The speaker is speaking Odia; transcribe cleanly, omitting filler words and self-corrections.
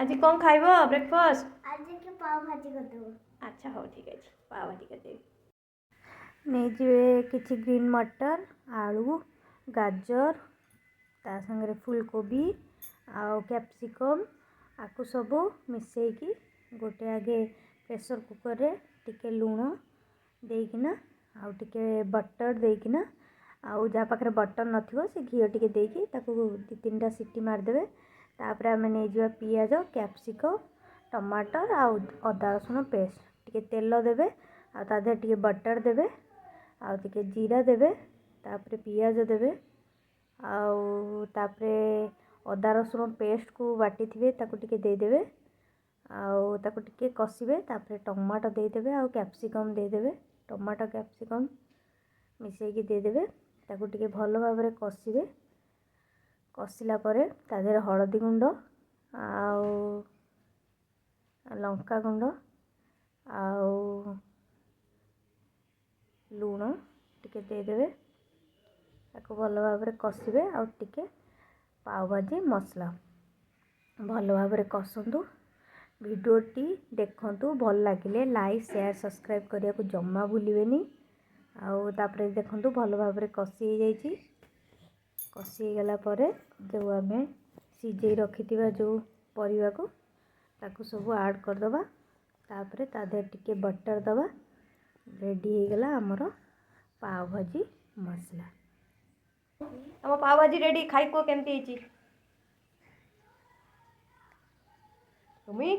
ଆଜି କ'ଣ ଖାଇବ ବ୍ରେକଫାଷ୍ଟ? ଆଜିକି ପାଓ ଭାଜି କରିଦେବ। ଆଚ୍ଛା, ହଉ, ଠିକ୍ ଅଛି, ପାଓ ଭାଜି କରିଦେବି। ନେଇଯିବେ କିଛି ଗ୍ରୀନ୍ ମଟର, ଆଳୁ, ଗାଜର, ତା ସାଙ୍ଗରେ ଫୁଲକୋବି ଆଉ କ୍ୟାପ୍ସିକମ୍। ଆକୁ ସବୁ ମିଶାଇକି ଗୋଟେ ଆଗେ ପ୍ରେସର୍ କୁକର୍ରେ ଟିକେ ଲୁଣ ଦେଇକିନା ଆଉ ଟିକେ ବଟର୍ ଦେଇକିନା, ଆଉ ଯାହା ପାଖରେ ବଟର୍ ନଥିବ ସେ ଘିଅ ଟିକେ ଦେଇକି ତାକୁ 2-3ଟା ସିଟି ମାରିଦେବେ। ତାପରେ ଆମେ ନେଇଯିବା ପିଆଜ, କ୍ୟାପ୍ସିକମ୍, ଟମାଟର ଆଉ ଅଦା ରସୁଣ ପେଷ୍ଟ। ଟିକେ ତେଲ ଦେବେ ଆଉ ତା ଦେହରେ ଟିକେ ବଟର୍ ଦେବେ ଆଉ ଟିକେ ଜିରା ଦେବେ। ତାପରେ ପିଆଜ ଦେବେ ଆଉ ତାପରେ ଅଦା ରସୁଣ ପେଷ୍ଟକୁ ବାଟିଥିବେ, ତାକୁ ଟିକେ ଦେଇଦେବେ ଆଉ ତାକୁ ଟିକେ କଷିବେ। ତାପରେ ଟମାଟୋ ଦେଇଦେବେ ଆଉ କ୍ୟାପ୍ସିକମ୍ ଦେଇଦେବେ। ଟମାଟୋ, କ୍ୟାପ୍ସିକମ୍ ମିଶାଇକି ଦେଇଦେବେ। ତାକୁ ଟିକେ ଭଲ ଭାବରେ କଷିବେ। କଷିଲା ପରେ ତା ଦେହରେ ହଳଦୀ ଗୁଣ୍ଡ ଆଉ ଲଙ୍କା ଗୁଣ୍ଡ ଆଉ ଲୁଣ ଟିକେ ଦେଇଦେବେ। ତାକୁ ଭଲ ଭାବରେ କଷିବେ ଆଉ ଟିକେ ପାଓଭାଜି ମସଲା। ଭଲ ଭାବରେ କଷନ୍ତୁ। ଭିଡ଼ିଓଟି ଦେଖନ୍ତୁ, ଭଲ ଲାଗିଲେ ଲାଇକ୍, ସେୟାର, ସବସ୍କ୍ରାଇବ୍ କରିବାକୁ ଜମା ଭୁଲିବେନି। ଆଉ ତାପରେ ଦେଖନ୍ତୁ, ଭଲ ଭାବରେ କଷି ହେଇଯାଇଛି। କଷି ହେଇଗଲା ପରେ ଯେଉଁ ଆମେ ସିଝେଇ ରଖିଥିବା ଯେଉଁ ପରିବାକୁ, ତାକୁ ସବୁ ଆଡ଼୍ କରିଦେବା। ତାପରେ ତା ଦେହରେ ଟିକେ ବଟର୍ ଦେବା। ରେଡ଼ି ହେଇଗଲା ଆମର ପାଓଭାଜି ମସଲା। ଆମ ପାଓ ଭାଜି ରେଡ଼ି। ଖାଇ କୁହ କେମିତି ହେଇଛି। ତୁମି।